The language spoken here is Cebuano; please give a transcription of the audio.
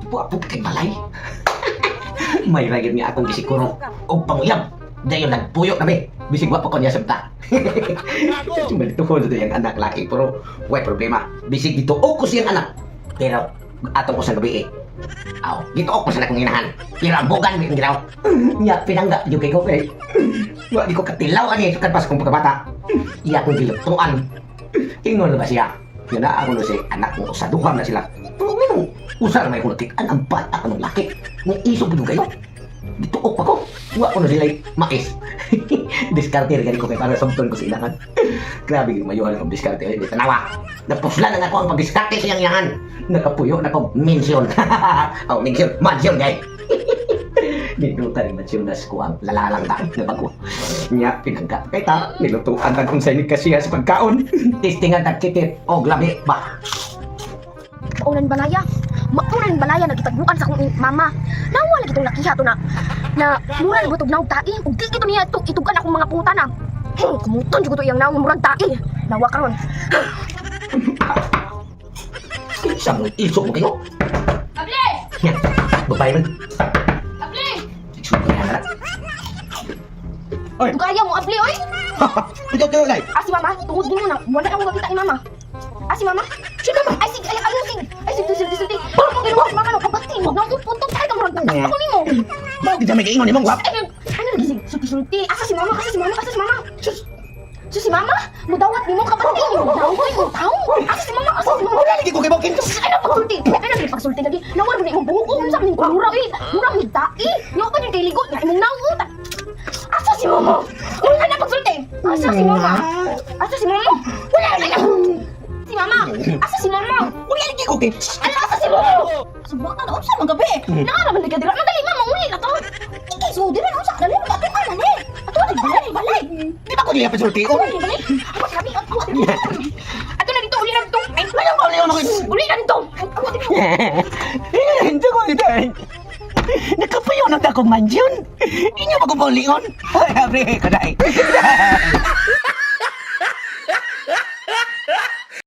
Wa po kay balay. May ra gyud nga akong gisiguro og panguyab. Dayon nagpuyo kami. Bisig wa pa ko niya sabta. Malituhon sa iyang anak laki, pero way problema. Bisig gituok ko siyang anak. Pero atong usang gabi eh. Aw, gituok ko sa akong inahan. Pero ang bugan may ginaw. Nya pinangga jud kay ko eh. Wa di ko katilaw ani sukad pa sa akong pagkabata. Iya akong gilutuan. Ingon na ba siya? Yun na ako na si anak mo sa duha na sila. Pero minong usa na may kulatik ang bata ka ng laki. May isog po kayo. Gituok pa ko. Wa ko na sila mais. Diskarte rin ko kay para sabton ko sa inahan. Grabe yung mayuhan akong diskarte. Ay, di tanawa. Napuslan na ako ang pagdiskarte sa iyang iyahan. Nakapuyo na ko mention. Oh, mention. Mansion, guys. Nilutan ni Mansyon nas ko ang lalalang ta na bago. Nya, pinangga. Kay ta, nilutuan lang kung sa ini kasiya sa pagkaon. Testingan tagkitit. O, grabe ba? Maunan balaya. Maunan balaya nagitaguan sa akong mama. Nawa lagi tong lakiha to na na mura na butog naog tae. Ug di gito niya ito itugan akong mga puta na. Kumuton jud ko to iyang naong murag tae. Nawa karon. Isang isok mo kayo. Abli! Nya, babae man. Abli! Suko na na. Oy. Dugaya mo abli oy. Ikaw kayo, Lai. Ah, si mama, tungod nimo na wala akong makita ni mama. Ah, si mama? Si mama. Ay sig ay ay sig. Ay sig sig sig. Ay sig si mama no kabati mo. Naong putok tae ka murag ako nimo. Bakit di may kaingon imong gwap? Ay, ano lagi sig sulti-sulti. Asa si mama? Asa si mama? Asa si mama? Sus. Sus si mama? Mudawat nimo kabati nimo. Daw mo taw. Asa si mama? Asa si mama? Wala lagi ko kay Bokin. Ano pagsulti? Ano lagi pagsulti lagi? Nawar mo na imong buhok. Unsa man kulura eh. Mura mi tae. Nyo pa jud kay ligo nya imong naong. Asa si mama? Wala na pagsulti. Asa si mama? Asa si mama? Wala na. Si mama. Asa si mama? Wala lagi ko kay. Ano asa si mama? Subaka na unsa man gabi? Naa ra man ka dira. Madali mama uli na to. Ikay so dira na unsa dali ba ato ka na ni. Ato na balay balay. Di ba ko niya pasulti? Ato na balay. Ako sabi ako. Ato na dito uli na dito. Ay, Wala ko ulit ako. uli na dito. Ay, ako dito. Hindi ko dito. Nakapayo na akong mansyon. Inyo ba kong paulion? Ay, abre ko dai.